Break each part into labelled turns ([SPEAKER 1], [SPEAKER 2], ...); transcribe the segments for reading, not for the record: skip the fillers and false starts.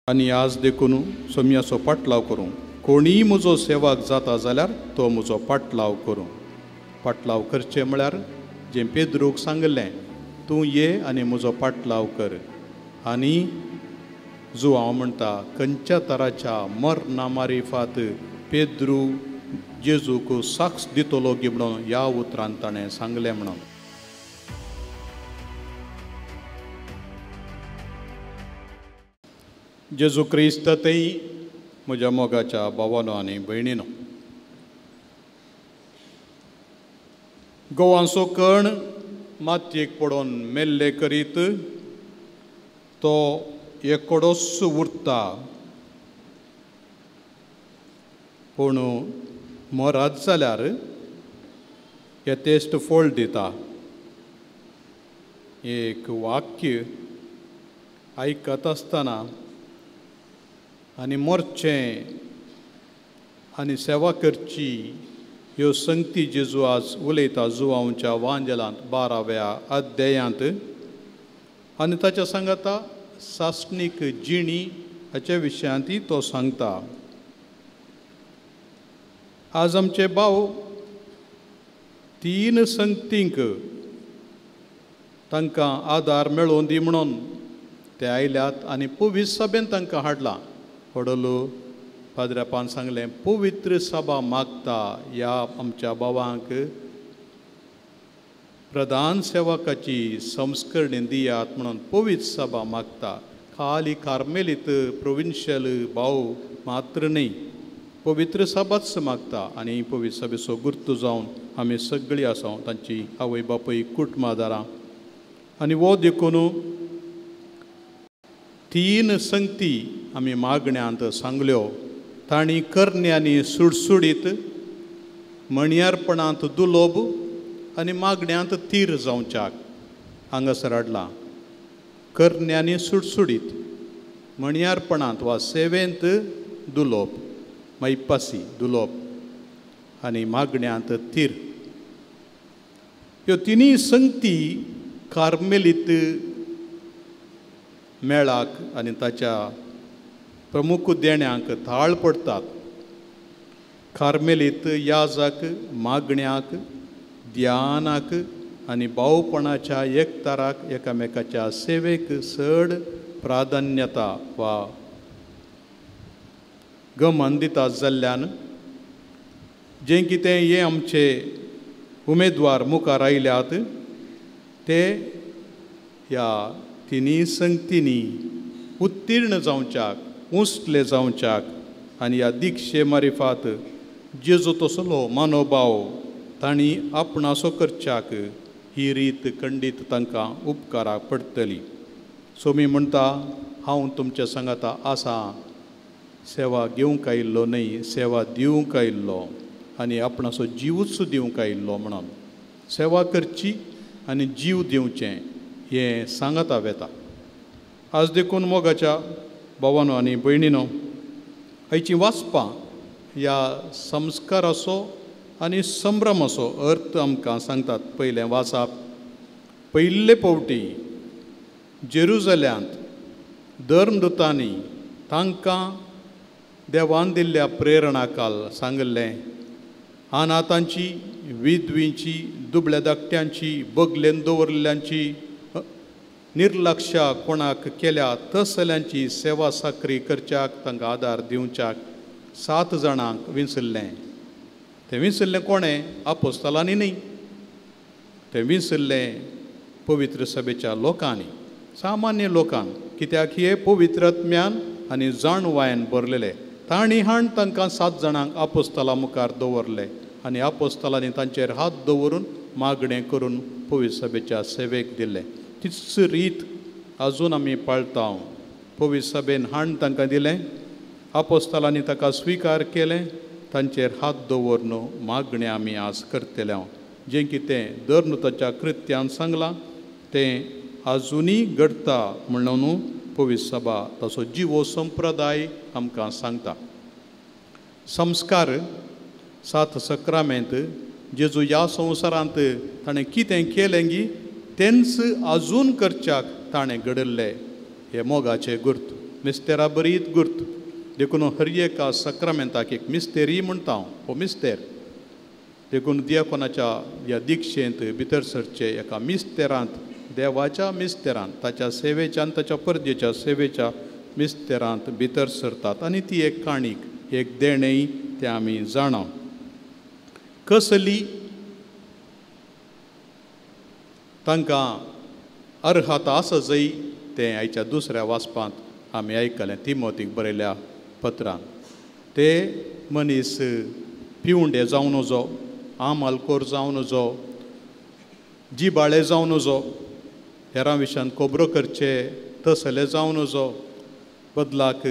[SPEAKER 1] आनी आज देखून सोम्याचो पाटलाव करूं. कोणीय म्हजो सेवाक जाता जाल्यार तो म्हजो पाटलाव करूं. पाटलाव करचें म्हळ्यार जें पेद्रूक सांगलें, तूं ये आनी म्हजो पाटलाव कर. आनी जुआंव म्हणटा खंयच्या तराच्या मरणा मारिफात पेद्रू जेजूक साक्ष दितलो गी म्हणून ह्या उतरान ताणें सांगलें म्हणून. जेजू क्रिस्त थंय म्हज्या मोगाच्या भावानो आनी भयणीनो, गोवांचो कण मातयेक पडोन मेल्ले करीत तो एकोडोच उरता, पूण मरत जाल्यार यथेश्ट फळ दिता. एक वाक्य आयकत आसतना आनी मरचें आनी सेवा करची ह्यो संगती जेजू आज उलयता जुआंवच्या वांजेलांत 12व्या अध्यायांत. आनी ताच्या सांगाता सासणीक जिणी हाच्या विशयांतय तो सांगता. आज आमचे भाव 3 संगतींक तांकां आदार मेळोवन दी म्हणून ते आयल्यात आनी पवित्र सभेन तांकां हाडलां. व्हडलो पाद्र्यापान सांगलें, पवित्र सभा मागता ह्या आमच्या भावांक प्रधान सेवकाची संस्करणी दियात म्हणून पवित्र सभा मागता. खाली कार्मेलीत प्रोविन्शियल भाव मात्र न्ही, पवित्र सभाच मागता. आनी पवित्र सभेचो गुर्तू जावन आमी सगळीं आसा, तांची आवय बापूय कुटुंबादारां. आनी वो देखून 3 संगती आमी मागण्यांत सांगल्यो. तांणी करण्यांनी सुडसुडीत, म्हणयारपणांत दुलोब आनी मागण्यांत तीर जावच्याक हांगासर हाडलां. करण्यांनी सुडसुडीत, म्हणयारपणांत वा सेवेंत दुलोब, मैपासी दुलोब आनी मागण्यांत तीर. ह्यो 3 संगती कार्मेलीत मेळाक आनी ताच्या प्रमुख देण्यांक थाळ पडटात. कार्मेलीत याजाक, मागण्याक, ध्यानाक आनी भावपणाच्या एकताराक एकामेकाच्या सेवेक चड प्राधान्यता वा गमन दिता जाल्ल्यान जें कितें हे आमचे उमेदवार मुखार आयल्यात ते ह्या 3 संगतींनी उत्तीर्ण जावच्याक, उंचले जावच्याक आनी ह्या दिक्षे मारिफात जेजू तसलो मनोभाव तांणी आपणासो करच्याक ही रीत खंडीत तांकां उपकाराक पडटली. सोमी म्हणटा, हांव तुमच्या सांगाता आसा, सेवा घेवंक आयिल्लो न्हय, सेवा दिवंक आयिल्लो आनी आपणासो जिवूच दिवंक आयिल्लो म्हणून. सेवा करची आनी जीव दिवचें हें सांगाता वेता. आज देखून मोगाच्या भावानो आनी भयणीनो, आयची वाचपां ह्या संस्काराचो आनी संभ्रमाचो अर्थ आमकां सांगतात. पयलें वाचप, पयले फावटी जेरुजल्यांत धर्मदूतांनी तांकां देवान दिल्ल्या प्रेरणा काल सांगिल्लें, अनाथांची, विधवींची, दुबळ्या धाकट्यांची, बगलेन दवरिल्ल्यांची, निर्लक्ष कोणाक केल्या तसल्यांची सेवा साकरी करच्याक तांकां आदार दिवच्याक 7 जाणांक विंचल्लें. तें विंचल्लें कोणें? आपोस्तलांनी न्ही, तें विंचल्लें पवित्र सभेच्या लोकांनी, सामान्य लोकांक. कित्याक हे पवित्र आत्म्यान आनी जाणवायन भरलेले. तांणी हाण तांकां 7 जाणांक आपोस्तलां मुखार दवरले आनी आपोस्तलांनी तांचेर हात दवरून मागणें करून पवित्र सभेच्या सेवेक दिलें. तीच रीत अजून आमी पाळटा. पवित्र सभेन हाण तांकां दिलें, आपोस्तलांनी ताका स्विकार केलें, तांचेर हात दवरून मागणें आमी आज करतले. जें कितें धर्मदूताच्या कृत्यान सांगलां तें आजुनूय घडटा म्हणून पवित्र सभा ताचो जिवो संप्रदाय आमकां सांगता. संस्कार 7 सक्रामेंत जेजू ह्या संवसारांत ताणें कितें केलें गी तेंच आजून करच्याक ताणें घडयल्लें हे मोगाचे गुर्त. मिस्तेरा बरीत गुर्त. देखून हर एका सक्रामेंताक एक मिस्तेरी म्हणटा हांव, हो मिस्तेर. देखून दियाकोनाच्या ह्या दिक्षेंत भितर सरचे एका मिस्तेरांत, देवाच्या मिस्तेरांत, ताच्या सेवेच्या आनी ताच्या परजेच्या सेवेच्या मिस्तेरांत भितर सरतात. आनी ती एक काणीक, एक देणें तें आमी जाणा. कसली तांकां अर्हता आसा जय तें आयच्या दुसऱ्या वाचपांत आमी आयकलें तिमोतीक बरयल्या पत्रान. ते मनीस पिवंडे जावं नजो, आमलकोर जावं नजो, जिबाळे जावं नजो, हेरां विशयान खबरो करचे तसले जावं नजो, बदलाक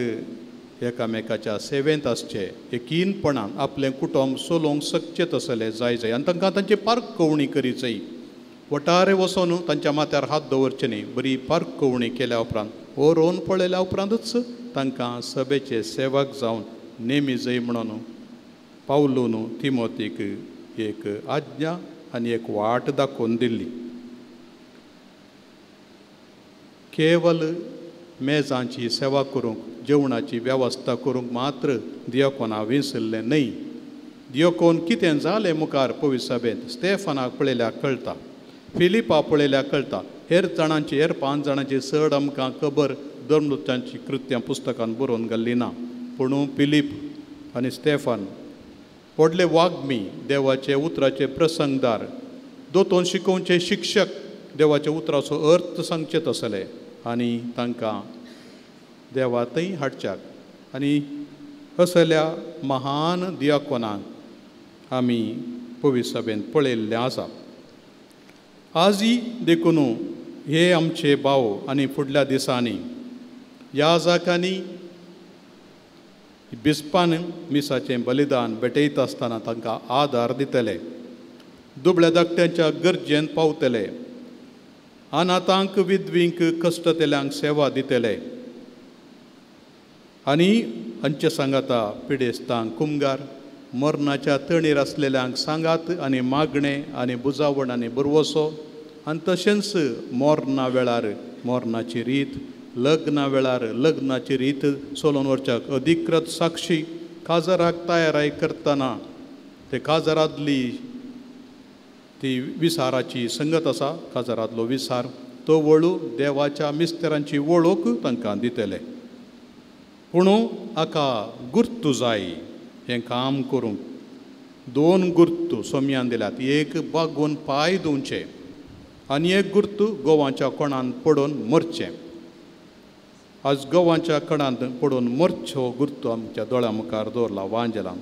[SPEAKER 1] एकामेकाच्या सेवेंत आसचे, यकीनपणान आपलें कुटुंब चलोवंक शकचें तसले जाय जाय. आनी तांकां तांची पारखवणी करी जाय. वटारे वचोन तांच्या माथ्यार हात दवरचे न्ही. बरी पारखवणी केल्या उपरांत, वरोवन पळयल्या उपरांतूच तांकां सभेचे सेवक जावन नेमी जाय म्हणून पावलून तिमोतीक एक आज्ञा आनी एक वाट दाखोवन दिल्ली. केवल मेजांची सेवा करूंक, जेवणाची वेवस्था करूंक मात्र दियकोना विसरलें न्हय. दियकोन कितें जालें मुखार पवित्र सभेंत स्टेफनाक पळयल्यार कळटा, फिलिपा पळयल्यार कळटा, हेर जाणांची, हेर 5 जाणांची चड आमकां खबर धर्मदूतांची कृत्यां पुस्तकान बरोवन घाल्ली ना. पूण फिलीप आनी स्टेफन व्हडले वाग्मी, देवाचे उतराचे प्रसंगदार, दोतोन शिकोवचे शिक्षक, देवाच्या उतराचो अर्थ सांगचे तसले आनी तांकां देवातय हाडच्याक. आनी असल्या महान दियाकोनाक आमी पवित्र सभेंत पळयल्लें आसा. आजय देखून हे आमचे भाव आनी फुडल्या दिसांनी ह्या जाकांनी बिस्पान मिसाचें बलिदान भेटयता आसतना तांकां आदार दितले, दुबळ्या धाकट्यांच्या गरजेन पावतले, अनाथांक विधवींक कश्टतेल्यांक सेवा दितले आनी हांचे सांगाता पिडेस्तांक कुमगार, मरणाच्या तणीर आसलेल्यांक सांगात आनी मागणें आनी बुजावण आनी बरवसो, आनी तशेंच मरणा वेळार मरणाची रीत, लग्ना वेळार लग्नाची रीत चलोवन व्हरच्याक अधिकृत साक्षी, काजाराक तयाराय करतना ते काजारांतली ती विसाराची संगत आसा, काजारांतलो विसार तो वळू देवाच्या मिस्तेरांची वळख तांकां दितले. पूण हाका गुर्तू जाय हें काम करूंक. 2 गुर्तू सोमयान दिल्यात, एक बागोवन पांय धुवचे आनी एक गुर्तू गोवाच्या कोणान पडून मरचें. आज गोवाच्या कणांत पडून मरचो गुर्तू आमच्या दोळ्या मुखार दवरला वांजेलान.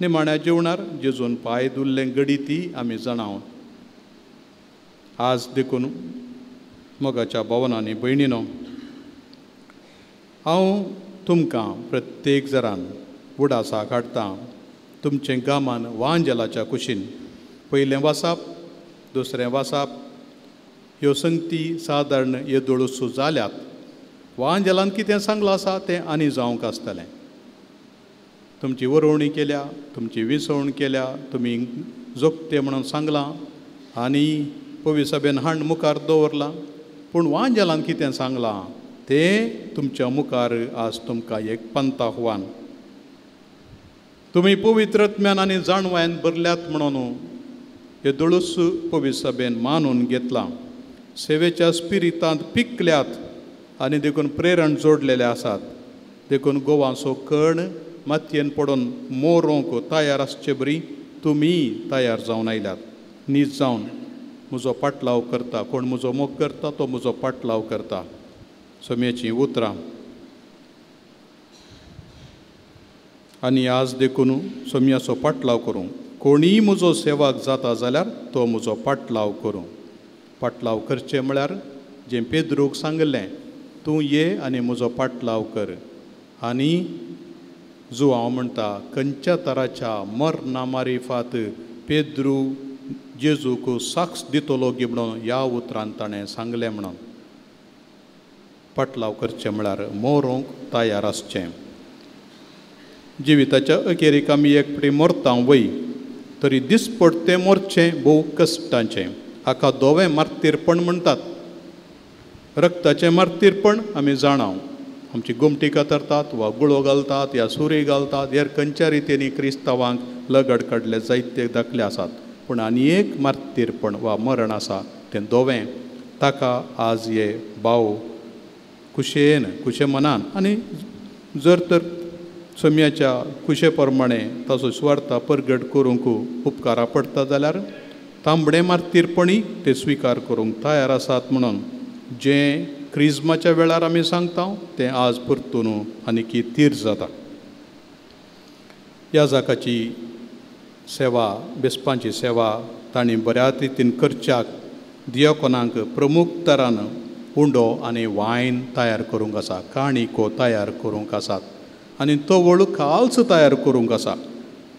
[SPEAKER 1] निमाण्या जेवणार जेजून पांय धुल्लें गडी ती आमी जाणाव. आज देखून मोगाच्या भावनांनी भयणीनो, हांव तुमकां प्रत्येक जरान उडासाक हाडटा तुमचें गामान वांजेलाच्या कुशीन. पयलें वासाप, दुसरें वासाप ह्यो संगती सादारण येदोळसो जाल्यात. वांजेलान कितें सांगलां आसा तें आनी जावंक आसतलें. तुमची वरोवणी केल्या, तुमची विसवण केल्या, तुमी जोगते म्हणून सांगलां आनी पवित्र सभेन हांड मुखार दवरलां. पूण वांजेलान कितें सांगलां तें तुमच्या मुखार आज तुमकां एक पंताहवान. तुमी पवित्रत्म्यान आनी जाणवायन भरल्यात म्हणून येदोळूच पवित्र सभेन मानून घेतलां. सेवेच्या स्पिरितांत पिकल्यात आनी देखून प्रेरण जोडलेले आसात. देखून गोवाचो कण मातयेन पडून मोरोंक तयार आसचे बरी तुमी तयार जावन आयल्यात. नीज जावन म्हजो पाटलाव करता, कोण म्हजो मोग करता तो म्हजो पाटलाव करता. सोम्याचीं उतरां. आनी आज देखून सोम्याचो पाटलाव करूं. कोणीय म्हजो सेवाक जाता जाल्यार तो म्हजो पाटलाव करूं. पाटलाव करचें म्हळ्यार जें पेद्रूक सांगलें, तूं ये आनी म्हजो पाटलाव कर. आनी जुआंव म्हणटा खंयच्या तराच्या मरणा मारिफात पेद्रू जेजूक साक्ष दितलो गी म्हणून ह्या उतरान ताणें सांगलें. म्हणून पाटलाव करचें म्हळ्यार मोरोंक तयार आसचें. जिविताच्या अखेरीक आमी एक फावटी मरता वय, तरी दिसपडतें मोरचें भोव कश्टांचें. हाका धवें मार्तीरपण म्हणटात. रक्ताचें मार्तीरपण आमी जाणाव, आमची गोमटी कातरतात वा गुळो घालतात या सुरी घालतात, हेर खंयच्या रितींनी क्रिस्तांवांक लगड काडले जायते दाखले आसात. पूण आनी एक मार्तीरपण वा मरण आसा तें धवें, ताका आज हे भाव खुशयेन खुशे मनान आनी जर तर सोम्याच्या खुशे प्रमाणे ताचो सुवार्थ परगट करूंक उपकारा पडटा जाल्यार तांबडे मार्तीरपणी ते स्विकार करूंक तयार आसात. म्हणून जें क्रिज्माच्या वेळार आमी सांगता तें आज परतून आनीकी तीर जाता. ह्या जाकाची सेवा, बेसपांची सेवा तांणी बऱ्या रितीन करच्याक दियाकोनांक प्रमुख तरान उंडो आनी वायन तयार करूंक आसा, काणिको तयार करूंक आसात आनी तवळ काल्स तयार करूंक आसा.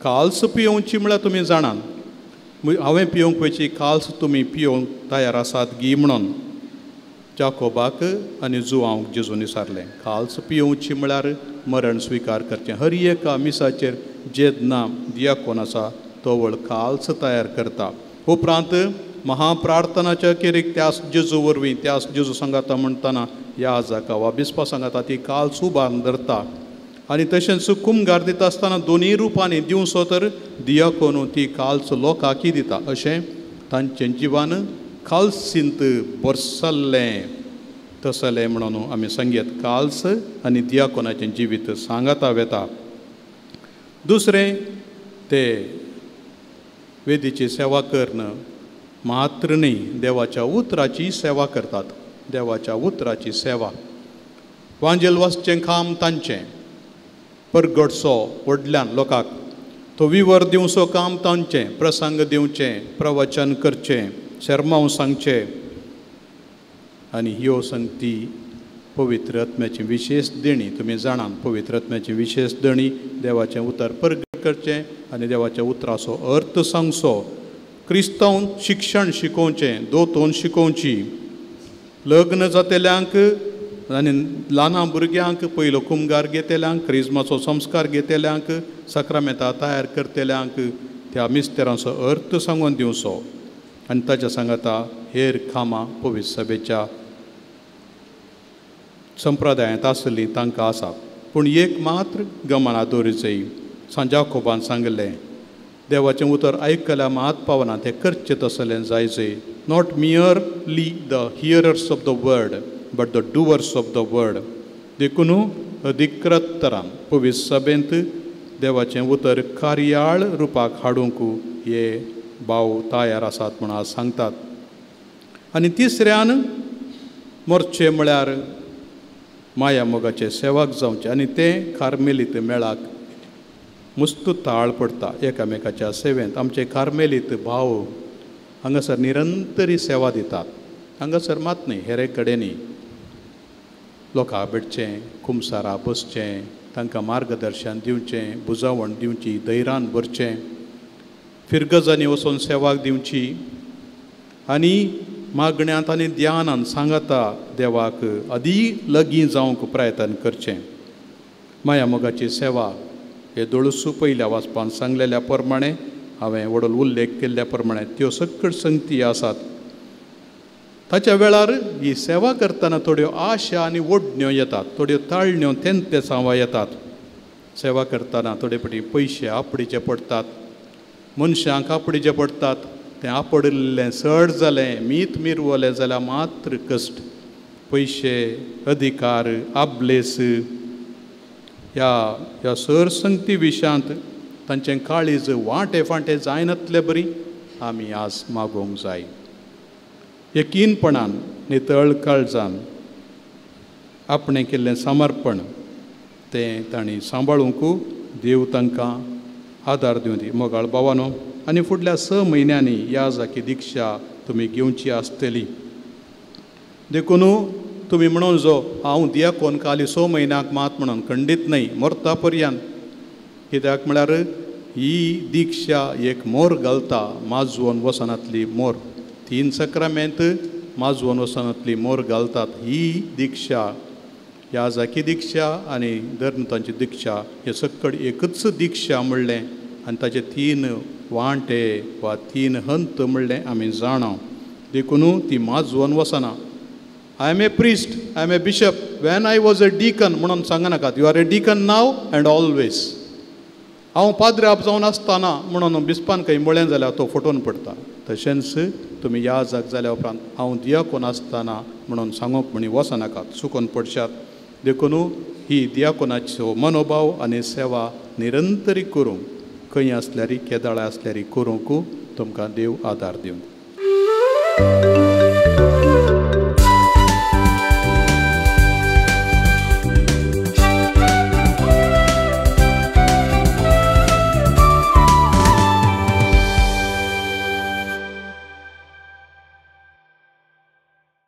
[SPEAKER 1] काल्स पियोवची म्हळ्यार तुमी जाणात, हांवें पियोवंक वयची काल्स तुमी पियोवंक तयार आसात गी म्हणून जाकोबाक आनी जुवांक जेजून विचारलें. काल्स पियोवची म्हळ्यार मरण स्विकार करचें. हर एका मिसाचेर जेदना दियाकोन आसा तवळ काल्स तयार करता. उपरांत महाप्रार्थनाच्या केरीक त्यास जेजू वरवीं त्यास जेजू सांगाता म्हणटना ह्या जाका वा बिस्पा सांगाता ती काल्स उबारून धरता आनी तशेंच कुमगार दिता आसतना दोनूय रुपांनी दिवचो तर दियाकोन ती काल्स लोकांकी दिता. अशें तांचें जिवन काल्सींत बरसल्लें तसलें म्हणून आमी सांगयत. काल्स आनी दियाकोनाचें जिवीत सांगाता वेता. दुसरें ते वेदीची सेवा करून मात्र न्ही देवाच्या उतराची सेवा करतात. देवाच्या उतराची सेवा, वांजेल वाचचें काम तांचें, परगटचो व्हडल्यान लोकांक तो विवर दिवचो काम तांचें, प्रसंग दिवचें, प्रवचन करचें, शेरमांव सांगचें आनी ह्यो संगती पवित्र आत्म्याची विशेश देणी. तुमी जाणात पवित्र आत्म्याची विशेश देणी देवाचें उतर परगट करचें आनी देवाच्या उतराचो अर्थ सांगचो. क्रिस्तांव शिक्षण शिकोवचें, दोतोन शिकोवची, लग्न जातेल्यांक आनी ल्हान भुरग्यांक पयलो कुमगार घेतेल्यांक, क्रिज्माचो संस्कार घेतेल्यांक, साक्रामेंतां तयार करतेल्यांक त्या मिस्तेरांचो अर्थ सांगून दिवचो आनी ताच्या सांगाता हेर कामां पवित्र सभेच्या संप्रदायांत आसली तांकां आसा. पूण एक मात्र गमना दवरिचय, सांत जाकोबान सांगलें देवाचें उतर आयकल्यार मात पावना, तें करचें तसलें जायजय. Not merely the hearers of the word but the doers of the word. देखून अधिकृत तरान पवित्र सभेंत देवाचें उतर कार्याळ रुपाक हाडूंक हे भाव तयार आसात म्हूण आज सांगतात. आनी तिसऱ्यान मोर्चे म्हळ्यार माया मोगाचे सेवाक जावचें आनी तें कार्मेलीत मेळाक मुस्त ताळ पडटा एकामेकाच्या सेवेंत. आमचे कार्मेलीत भाव हांगासर निरंतरी सेवा दितात, हांगासर मात न्ही हेरे कडेनूय लोकां भेटचें, कुमसारा बसचें, तांकां मार्गदर्शन दिवचें, बुजावण दिवची, धैर्यान भरचें, फिरगजांनी वचून सेवाक दिवची आनी मागण्यांत आनी ध्यानान सांगाता देवाक अदी लगीं जावंक प्रयत्न करचें. माया मोगाची सेवा हे दोळसू पयल्या वाचपान सांगलेल्या प्रमाणे हांवें वडोल उल्लेख केल्ल्या प्रमाणे त्यो सकट संगती आसात. ताच्या वेळार ही सेवा करतना थोड्यो आशा आनी ओडण्यो येतात, थोड्यो ताळण्यो तेंते सांवा येतात. सेवा करतना थोडे फावटी पयशे आपडीचे पडटात, मनशांक आपडीचे पडटात. तें आपडिल्लें चड जालें, मीत मिरवलें जाल्यार मात्र कश्ट, पयशे, अधिकार, आबलेस ह्या ह्या सरसंगती विशयांत तांचें काळीज वांटे फांटे जायनातले बरी आमी आज मागोवंक जाय. यकीनपणान नितळ काळजान आपणें केल्लें समर्पण तें तांणी सांबाळूंक देव तांकां आदार दिवं दी. मोगाळ भावानो, आनी फुडल्या 6 म्हयन्यांनी ह्या जाकी दिक्षा तुमी घेवची आसतली. देखून तुमी म्हणून जो हांव दियाकोन खाली 6 म्हयन्यांक मात म्हणून खंडीत न्हय, मरता पर्यंत. कित्याक म्हळ्यार ही दिक्षा एक मोर घालता, माजवोन वसनांतली मोर, 3 सक्रामेंत माजवोन वसनांतली मोर घालतात. ही दिक्षा, ह्या जाकी दिक्षा आनी धर्मतांची दिक्षा हे सकड एकच दिक्षा म्हणलें आनी ताचे 3 वांटे वा 3 हंत म्हणलें आमी जाणा. देखून ती माजवोन वसना. I am a priest, I am a bishop, when I was a deacon म्हणून सांगनाकात. You are a deacon now and always. हांव पाद्र्याब जावन आसतना म्हणून बिस्पान खंय म्हळें जाल्यार तो फटोवन पडटा. तशेंच तुमी याजक जाल्या उपरांत हांव दियाकोन आसतना म्हणून सांगूंक म्हणी वचनाकात, चुकोन पडशात. देखून ही दियाकोनाचो मनोभाव आनी सेवा निरंतरी करूंक, खंय आसल्यारी केदाळा आसल्यारी करूंक तुमकां देव आदार दिवं.